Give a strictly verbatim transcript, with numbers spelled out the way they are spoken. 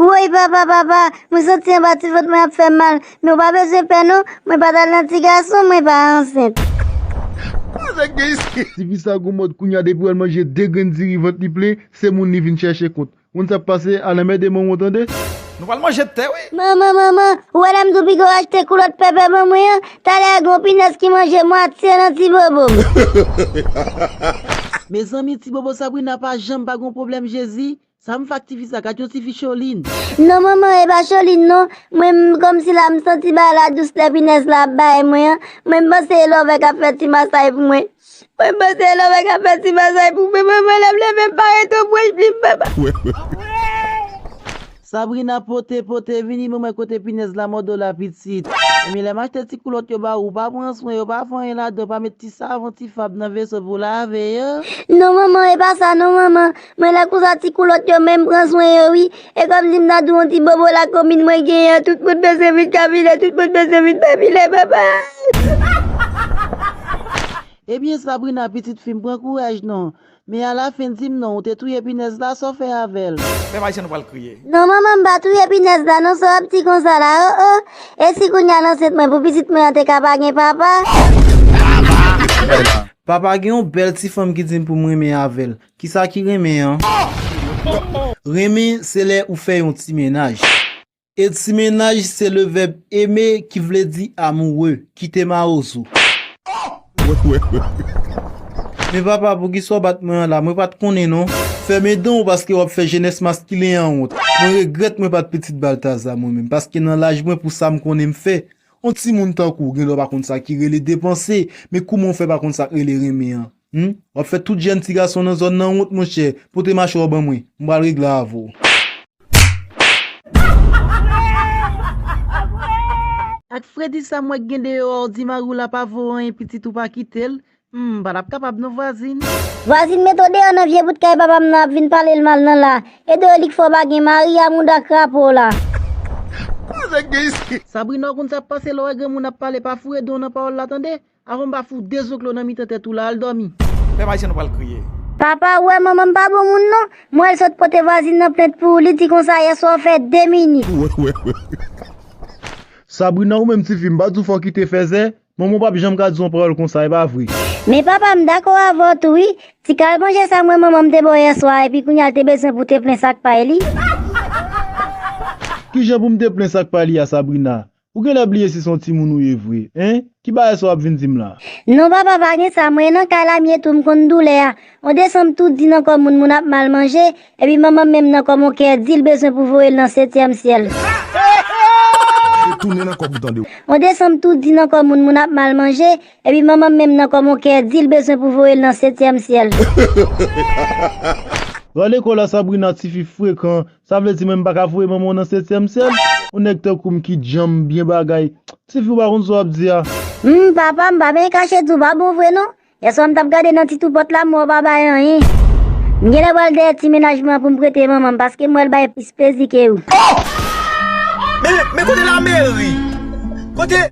Woy papa, papa, mwen santi anba ti vant mwen ap fè m mal. Men w pa bezwen pè non, mwen pa t al nan ti gason, mwen pa ansent. Koze gen isit? Tifi sa gon mòd kounya depi w al manje de grenn diri vant li plen, se moun li vin chèche kont. Moun sa ap pase al anmède manman w tande. Nou pral manje tè wi. Manman, manman, ou wè lè m di w piga w achte koulòt pèpè ban mwen an, talè a gon pinèz ki manje mwatye nan ti bobo m. Mezanmi, ti bobo Sabrina pa janm pa gon pwoblèm Jezi. Sa m fè ak tifi sa, gad yon tifi cholin. Non manman, e pa cholin non. Mwen m kòmsi la m santi bagay la dous lè pinèz la ap bay mwen an. Mwen m panse e lòvè k ap fè ti masay pou mwen. Mwen m panse e lòvè k ap fè ti masay pou mwen. Manman, lè m leve m pa ret yon bwèch plim papa. Sabrina pote, pote, vini ban mwen kote pinèz la mòde w la pitit. Ebyen lè m achte ti koulòt yo ba ou, ou pa pran swen yo, pa fè anyen ladan, ou pa met ti savon, ti fab nan veso pou lave yo. Non manman, e pa sa non manman. Mwen lè konsa ti koulòt yo menm pran swen yo wi. E kòmsi m ta di w yon ti bobo lakonmin mwen genyen an, tout moun bezwen vin kapilè, tout moun bezwen vin papilè papa. Ebyen Sabrina pitit fi m pran kouraj non. Men alafen di m non, ou te touye pinèz la, sa w fè avè l? Fè pa jan nou pral kriye. Non manman, m pa touye pinèz la non, sa w ap di konsa la o o. E si kounya l ansent mwen pou pitit mwen an te ka pa gen papa? Papa gen yon bèl ti fanm ki di m pou m renmen avè l. Kisa ki renmen an? Renmen se lè ou fè yon ti mennaj. E ti mennaj se le vèb aimer ki vle di amoureux, kite mawozo. Men papa, poukisa w bat mwen an la? Mwen pa t konnen non. Fèmen dan w paske w ap fè jenès maskilen an wont. Mwen regrèt mwen pa t pitit Baltaza mwen menm, paske nan laj mwen pou sa m konnen m fè, yon timoun tankou w gen dwa pa konn sa ki rele depanse, men kouman w fè pa konn sa k rele renmen an? Humm, w ap fè tout jèn ti gason nan zòn nan wont monchè, pote machwè w ban mwen, m pral regle avè w. Ak fredi sa m wè k gen deyò a, w di mari w la pa vo anyen pitit ou pa kite l, humm, m pa t ap kapab non vwazin. Vwazin mete w deyò nan vye bout kay papa m nan ap vin pale l mal nan la, e deyò li k fè w pa gen mari a mouda krapo w la. Koze gen isit? Sabrina w konn sa k pase lè w wè granmoun ap pale pa foure do w nan pawòl la tande. Avan m pa fout dezoklo nan mitan tèt ou la, al dòmi. Fè pa jan nou pral kriye. Papa, ou wè manman m pa bon moun non. M wè l sot pote vwazin nan plent pou ou, li di konsa yèswa w fè de minit. Sabrina, ou menm tifi, m pa di w fò w kite fèzè. Manman w p ap janm ka di w yon pawòl konsa, e pa vre? Men papa, m dakò avè w tou wi. Ti kal manje sa m wè manman m te ba w yèswa, epi kounya l te bezwen pou w te plen sak pay li. Kijan pou m te plen sak pay li a, Sabrina? Ou genlè bliye si se yon timoun ou ye vre, en? Ki bagay sa w ap vin di m la? Non papa, pa gen sa, mwen nan kay la m ye tou, m konn doulè a. On desanm tou di nan kò moun, moun ap mal manje, epi manman m menm nan kòm on kè di l bezwen pou voye l nan setyèm syèl. Retounen nan kò pou tande w. On desanm tou di nan kò moun, moun ap mal manje, epi manman m menm nan kòm on kè di l bezwen pou voye l nan setyèm syèl. Rale kò la Sabrina, tifi frekan. Sa vle di mwen m pa ka voye manman w nan setyèm syèl? Yon nèg tankou m ki djanm, byen bagay. Tifi, ou pa konn sa w ap di a. Humm, papa, m pa byen kache di w pa bon vre non. Yèswa m t ap gade nan ti tou pòt la, m wè w pa bay anyen. M genlè pral dèyè ti mennaj mwen an pou m prete manman m, paske m wè l bay plis plezi ke ou. Men, men kote lameri? Kote